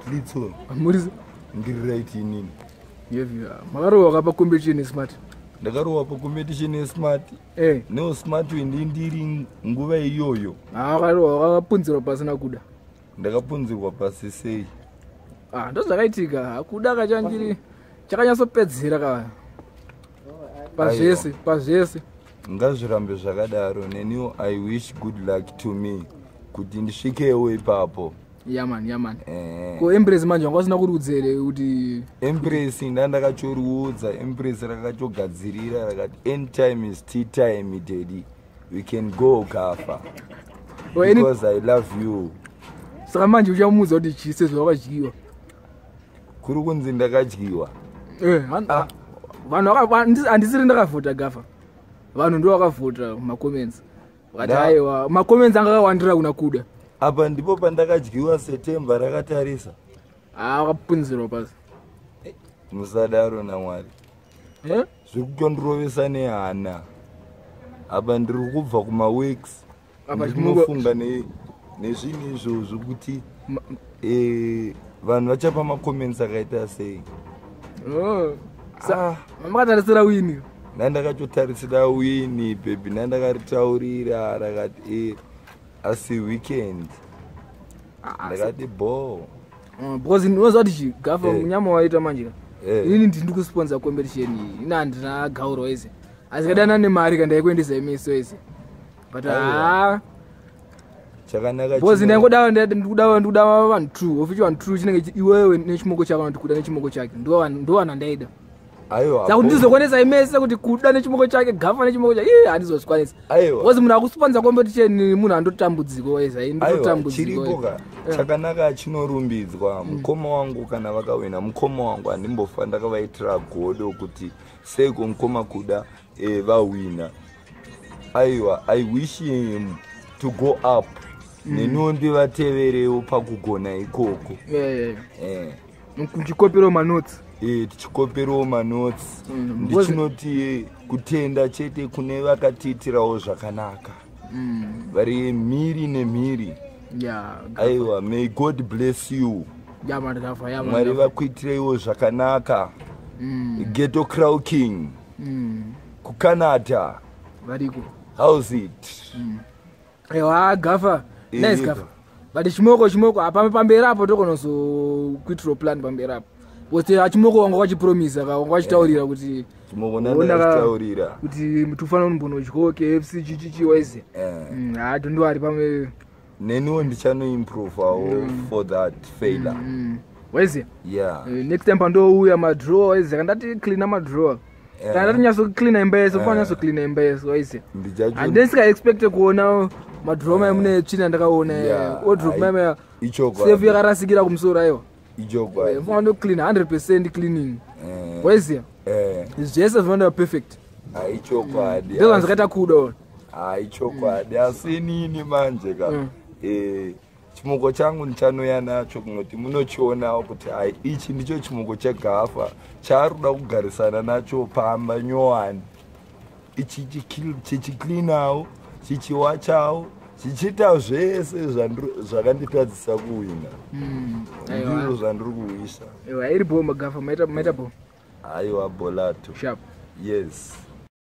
Clitson. Muri Ndiri right inini. Yevi, makarohwa kapa competition smart. Ndakarohwa pa competition smart. No smart ndi ndiri nguva iyoyo. Ah, wakarohwa, wakapunzirwa pasina kuda. Ndakapunzirwa pasi sei? Ah, ndozvakaitika. Kuda kachanjiri chakanyatsopedzera ka. Pazvese, pazvese. Ngazvirambe zvakadaro. Neniwo I wish good luck to me kuti ndisvikewo ipapo. Yeah man, yeah man. Ko Empress manje wanga usina kuriudza here kuti Empress ndandakachoriudza. Empress rakachogadzirira rakati anytime is tea time, daddy, we can go kafa because I love you. Saka manje uchamuudza kuti chii sezvo wakadyiwa? Kuri kunzi ndakadyiwa. Vanhu handisiri ndakavhota gafa, vanhu ndo vakavhota macomments vakati aiwa, macomments anga akawandira kuna Kuda. Apa ndipo pandakadyiwa September rakatarisa. Ah, wakapunzirwa pasi. Musadaro naMwari. Zviri kutondirovesa nehana. Apa ndiri kubva kumaweeks. Apa ndinofunga nezvinhu izvozvo kuti vanhu vachapa macomments akaita sei. Oh. Makatarisira win. Ndandakatotarisira win, baby. Ndandakaritaurira rakati asi weekend ndakati bo. Because unoziva kuti chi gafa munyama waita manje ka, inini ndiri kusponsor competition iyi, ina handina gauro ese, asi kadana nemari kandaikuendesa imeso ese, but Aiwa. Chakanaka because ndaingoda, ndikuda vanhu two of vanhu two, chinenge iwewe nechimoko chako, noti Kuda nechimoko chake, ndo vanhu andaida. Aiwa. Saka kuti ndizokwanisa imese kuti Kuda nechimoko chake, gafa nechimoko chake, ii handizozvikwanisa. Aiwa. Because munhu akusponsa competition munhu andotambudziko eza. Aiwa. Ndotambudziko. Chiripo ka, chakanaka chinorumbidzwa. Mukoma wangu kana vakawina, mukoma wangu handimbofa ndakavaitira godo kuti seiko mukoma Kuda vawina. Aiwa, I wish him to go up, neniwo ndivateverewo pakugona ikoko. Muchikoperawo manotes. Tichikoperawo manotes. Ndichinoti kutenda chete kune vakatiitirawo zvakanaka vari mhiri nemhiri. Aiwa, may God bless you. Yeah man, gafa, yeah man. Mwari vakuitireiwo zvakanaka. Ghetto Crow King kuCanada. Variko. How's it? Ewa gafa, nice gafa, but chimoko, chimoko apa pamberi apo tokonozokuitirawo plan pamberi apo, because achimoko wanga wachipromisa ka, wanga wachitaurira kuti Chimoko ndandachitaurira. Kuti tufana unombonodyawo KFC chichichi waize. Ha, don't worry, pamwe Neniwo ndichanoimprovawo for that failure. Waize. Yeah. Next time pandouya madrawer waize, kandati cleana madrawer, kana ndati nyatsocleana imba yese, ufana nyatsocleana imba yese waize. Handisika kuona madrawer mai mune tsvina ndakaona. Wardrobe mai Ichokwadi. Safe yakarasikira kumusoro, aiwa. Ichokwadi. Mfana ndocleana 100% cleaning waiziya. Zvese zvinoenda perfect. Aichokwadi. Ndozvanhu zvakaita kuda. Aichokwadi, asi inini manje ka, chimoko changu ndichanouya nacho kunoti munochionawo kuti hai, ichi ndicho chimoko chegafa chaari kuda kugarisana nacho pamba nyowani ichi, chichicleanawo, chichiwachawo, chichiita zvese zvakanditadzisa kuwina. Ndizvo zvandiri kuwisha. Aiwa, iri bo magafa, maita bo. Aiwa, bolato. Sharp. Yes.